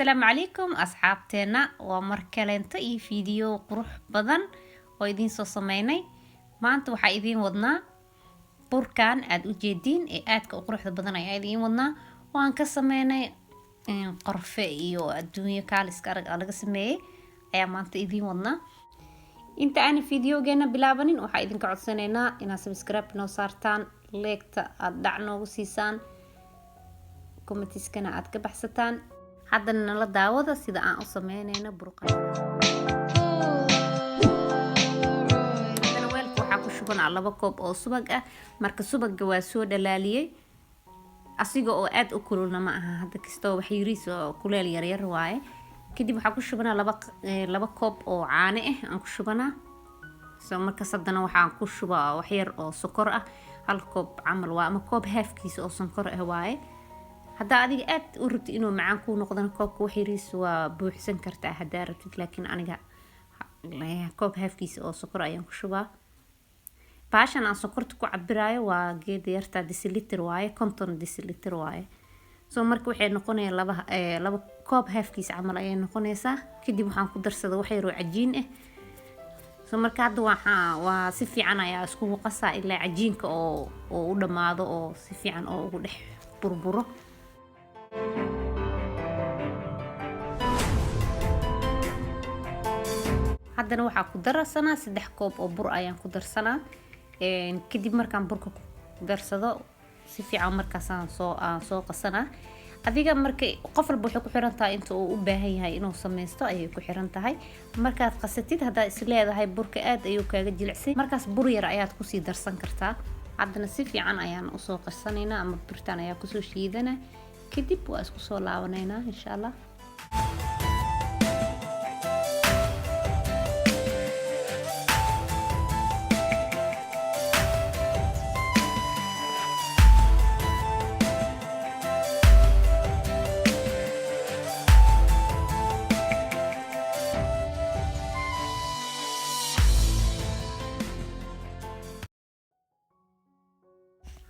Asalaamu calaykum asxaabteena, waa mar kaleento iyo fiidiyo qurux badan oo idiin soo sameynay. Maanta waxaa idiin wadnaa burkan aada u jeediin ee aadka u quruxda badan ayaa idiin wadnaa. Waan ka sameynay qorfe iyo adduunyo kaaliska arag laga sameeyey ayaa maanta idiin wadnaa. Inta aanan fiidiyogeena bilaabanin, waxaa idinka codsanaynaa inaad subscribe noo saartaan, like-ta aada dhac noogu siisaan, comments-kana aada ka baxsataan. Haddana nala daawada sida aan u sameynayno burqa. Haddana weelka waxaa ku shubanaa 2 koob oo subag ah. Marka subaga waa soo dhalaaliyey, asiga oo aada u kululna ma aha, hadda kastoo wax yariis oo kuleel yaryar waaye. Kadib waxaa ku shubanaa 2 koob oo caano ah aan ku shubanaa. So markaas haddana waxaan ku shubaa waxyar oo sokor ah, hal koob camal waa ama koob haafkiisa oo sonkor ah waaye. Haddaa adiga aad u rabtid inuu macaan kuu noqdana, koobka wax yariis waa buuxsan kartaa haddaa rabtid, laakiin aniga koob haafkiisa oo sokor ayaan ku shubaa. Baashan aan sokorta ku cabiraayo waa geeda yartaa, deciliter waaye, 50 deciliter waaye. So marka waxay noqonaya 2 koob haafkiisa camal ayay noqonaysaa. Kadib waxaan ku darsada wax yaroo cajiin ah. So marka hadda waxaa waa si fiican ayaa iskugu qasaa ilaa cajiinka oo u dhammaado oo si fiican oo ugu dhex burburo. Haddana waxaa ku darsanaa 3 koob oo bur ayaan ku darsanaa. Kadib markaan burka ku darsado, si fiican markaasaan soo aan soo qasanaa. Adiga marka qof walba waxay ku xiran tahay inta uu u baahan yahay inuu sameysto ayay ku xiran tahay. Markaad qasatid, haddaad is leedahay burka aad ayuu kaaga jilicsay, markaas bur yar ayaad kusii darsan kartaa. Haddana si fiican ayaan usoo qasanaynaa ama burtaan ayaa kusoo shiidana. Kadib waa isku soo laabanaynaa, insha Allah.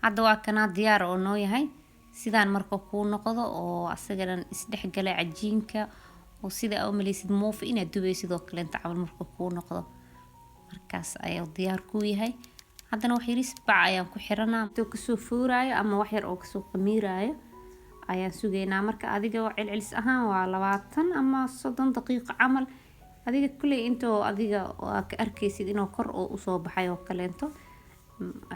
Hadda waa kanaa diyaar oo noo yahay. Sidaan marka kuu noqdo oo asaga dhan isdhexgala cajiinka oo sida aa umaleysid muufa inaad dubaysid oo kaleenta camal marka kuu noqdo, markaas ayuu diyaar kuu yahay. Haddana wax yariis bac ayaan ku xiranaa intuu kasoo fuuraayo ama wax yar oo kasoo qamiiraayo ayaan sugaynaa. Marka adiga celcelis ahaan waa 20 ama 30 daqiiqo camal. Adiga kulley intoo adiga aa ka arkaysid inuu kor oo usoo baxay oo kaleento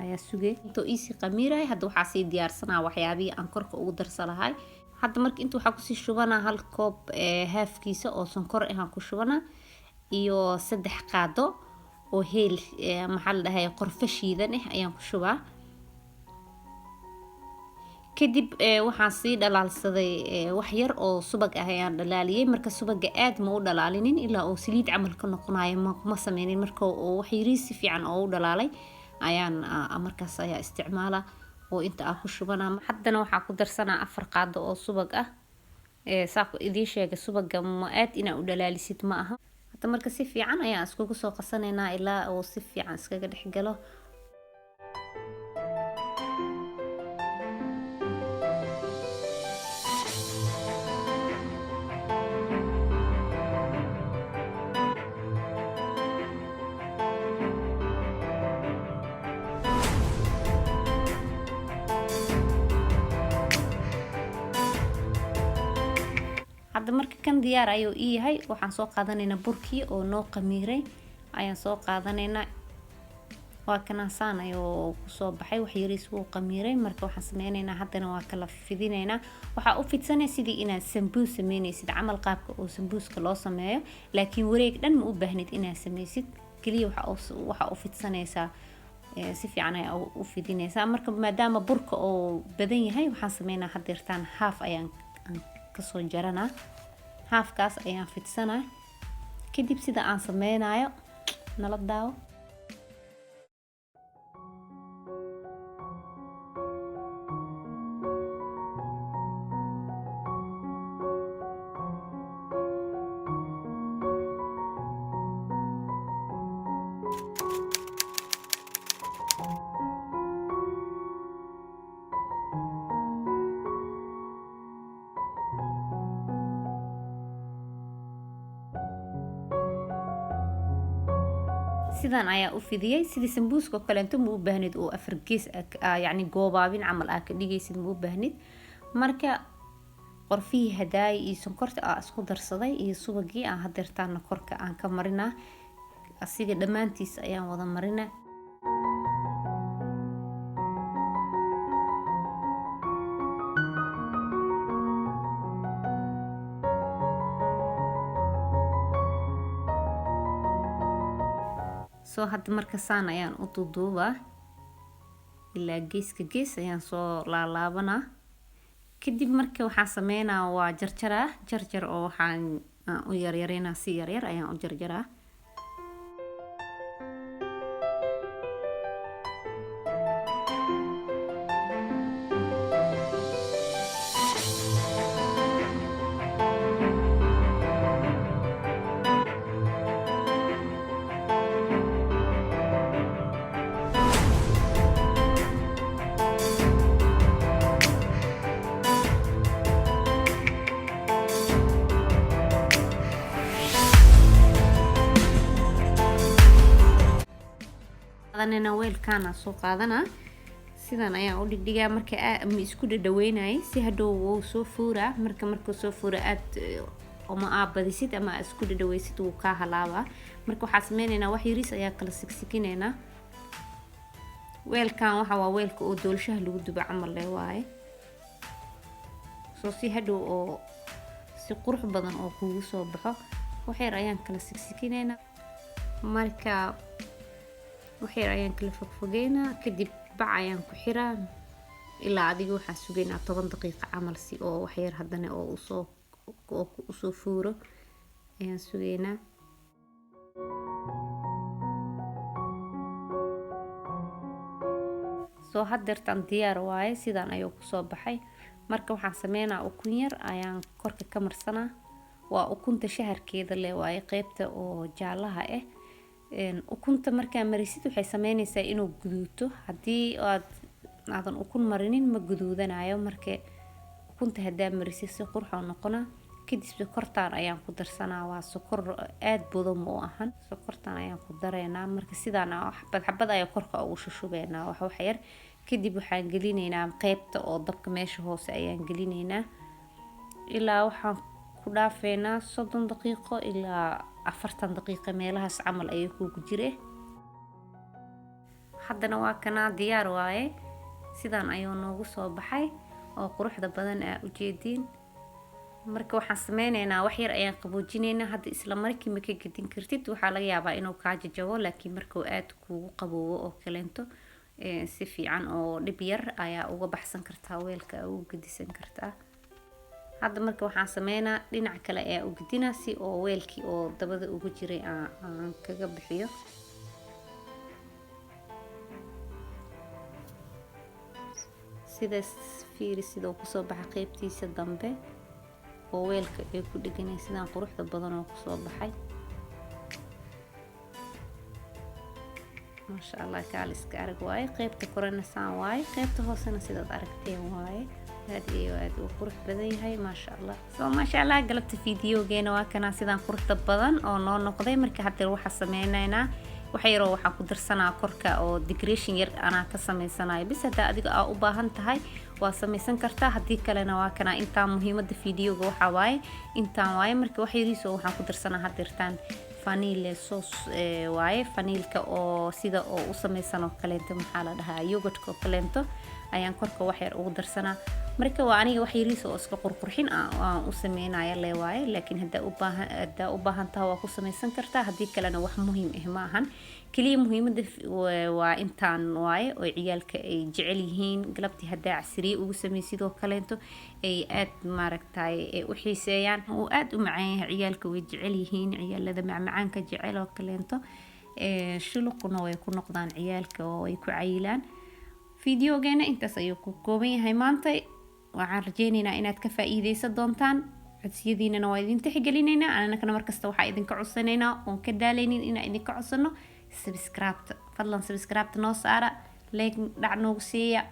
ayaa sugay intoo iisii qamiirahay. Hadda waxaa sii diyaarsanaa waxyaabihii aan korka ugu darsa lahay. Hadda marka inta waxaa kusii shubanaa hal koob haafkiisa oo sonkor ah aan ku shubanaa iyo 3 qaado oo heel, maxaa la dhahay, qorfo shiidan ah ayaan ku shubaa. Kadib waxaan sii dhalaalsaday wax yar oo subag ah ayaan dhalaaliyey. Marka subaga aad ma u dhalaalinin, ilaa oo saliid camal ka noqonayo ma sameynin. Marka oo wax yariis si fiican oo u dhalaalay ayaan markaas ayaa isticmaala oo inta aa ku shubana. Haddana waxaa ku darsanaa 4 qaado oo subag ah. Saa ku idiin sheegay, subaga ma aad inaa u dhalaalisid ma aha. Hadda marka si fiican ayaan iskugu soo qasanaynaa ilaa uu si fiican iskaga dhex galo. Hadda marka kan diyaar ayuu ii yahay. Waxaan soo qaadanaynaa burkii oo noo qamiiray ayaan soo qaadanaynaa. Waa kanasaan ayuu kusoo baxay, wax yariis wuu qamiiray. Marka waxaan sameyneynaa, haddana waa kala fidinaynaa. Waxaa u fidsanay sidii inaad sambuus sameyneysid camal, qaabka oo sambuuska loo sameeyo, laakiin wareeg dhan ma u baahnid inaad sameysid. Kaliya waxaa u fidsanaysaa si fiican ayaa u fidinaysaa. Marka maadaama burka oo badan yahay, waxaan sameynaa hadeertaan haaf ayaan kasoo jaranaa, haafkaas ayaan fidsanaa. Kadib sida aan sameynayo nala daawo. Sidan ayaa u fidiyey sidii sambuuska oo kaleento. Ma u baahnid oo afar gees, yacni goobaabin camal aa ka dhigaysid, ma u baahnid. Marka qorfihii hadaay iyo sonkorta aa isku darsaday iyo subagii aan hadeertaana korka aan ka marinaa, asiga dhammaantiis ayaan wada marinaa. Soo hadda marka saan ayaan u duuduubaa, ilaa geeska gees ayaan soo laalaabanaa. Kadib marka waxaan sameynaa waa jarjaraa, jarjar oo waxaan u yaryareynaa, si yaryar ayaan u jarjaraa. Qaadanayna weelkaana soo qaadanaa, sidan ayaan u dhigdhigaa. Marka ma isku dhadhaweynayay si hadhow wuu soo fuuraa. Marka markuu soo fuura, aad uma aa badisid ama aa isku dhadhaweysid, wuu kaa halaabaa. Marka waxaa sameyneynaa wax yariis ayaa kala sigsiginaynaa. Weelkan waxa waa weelka oo doolshaha lagu dubo camal leh waaye. Soo si hadhow oo si qurux badan oo kugu soo baxo, wax yar ayaan kala sigsiginaynaa. Marka wax yar ayaan kala fogfogeynaa, kadib bac ayaan ku xiraa ilaa adiga waxaan sugaynaa 10 daqiiqo camal, si oo wax yar haddana oo usoo fuuro ayaan sugaynaa. Soo hadeertaan diyaar waaye, sidaan ayuu kusoo baxay. Marka waxaan sameynaa ukun yar ayaan korka ka marsanaa. Waa ukunta shaharkeeda leh waaye, qeybta oo jaalaha ah. Ukunta markaa marisid waxay sameyneysaa inuu guduuto. Haddii aad aadan ukun marinin, ma guduudanayo. Marka ukunta haddaa marisid, si qurxoo noqona. Kadib sokortaan ayaan ku darsanaa. Waa sokor aad badan ma u ahan, sokortaan ayaan ku dareynaa. Marka sidaan xabad xabad ayaa korka ugu shushubeynaa, wax yar. Kadib waxaan gelineynaa qeybta oo dabka, meesha hoose ayaan gelineynaa. Ilaa waxaan ku dhaafeynaa 30 daqiiqo ilaa 40 daqiiqo meelahaas camal ayay kugu jire. Haddana waa kanaa, diyaar waaye. Sidaan ayuu noogu soo baxay oo quruxda badan aa ujeediin. Marka waxaan sameyneynaa wax yar ayaan qaboojineynaa. Hadda isla markii ma ka gedin kartid, waxaa laga yaabaa inuu kaa jajabo, laakiin markuu aad kuugu qaboobo oo kaleento, si fiican oo dhib yar ayaa uga baxsan kartaa weelka, aa ugu gedisan kartaa. Hadda marka waxaan sameynaa dhinac kale ayaa u gedinaa, si oo weelkii oo dabada ugu jiray aan kaga bixiyo. Sidaas fiiri sidoo kusoo baxa qeybtiisa dambe oo weelka ay ku dheganay, sidaan quruxda badan oo kusoo baxay, maasha Allah, kaal iska arag waaye. Qeybta korena saan waaye, qeybta hoosena sidaad aragteen waaye. Aad iyo aad uu qurux badan yahay, maasha Allah. So maasha Allah, galabta fiidiyogeena waa kanaa, sidaan quruxda badan oo noo noqday. Marka hadda waxaa sameyneynaa wax yaroo waxaan ku darsanaa korka oo decoration yar anaa ka sameysanayo bis. Haddaa adiga aa u baahan tahay waa sameysan kartaa, haddii kalena waa kanaa. Intaan muhiimada fiidiyoga waxaa waaye intaan waaye. Marka wax yariis oo waxaan ku darsanaa hadeertaan vanilla sauce waaye, vanilka oo sida oo u sameysan oo kaleento, maxaa la dhahaa, yogurtka oo kaleento ayaan korka wax yar ugu darsanaa. Marka waa aniga wax yariis oo iska qurqurxin aan u sameynaya le waaye, laakiin haddaa u baahan tahay waa ku sameysan kartaa, haddii kalena wax muhiim ah ma ahan. Kaliya muhiimada waa intaan waaye oo ciyaalka ay jecel yihiin. Galabtii haddaa casriye ugu sameysid oo kaleento, ay aad maaragtay ay u xiiseeyaan. Uu aad u macaan yahay, ciyaalka way jecel yihiin, ciyaalada macmacaanka jecel oo kaleento. Shuluquna way ku noqdaan ciyaalka oo ay ku cayilaan. Fiidiyogeena intaas ayuu ku kooban yahay maanta. Waxaan rajeyneynaa inaad ka faa-iideysan doontaan. Codsiyadiinana waa idin tixgelinaynaa. Anakana markasta waxaa idinka codsanaynaa oon ka daalaynin inaan idinka codsano subscribe-ta. Fadlan subscribe-ta noo saara, like dhac noogu siiya.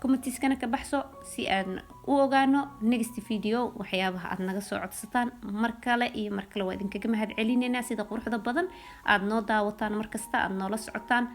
Commentiskana ka baxso si aan u ogaano next video waxyaabaha aad naga soo codsataan. Mar kale iyo mar kale waa idinkaga mahad celinaynaa sida quruxda badan aada noo daawataan, markasta aada noola socotaan.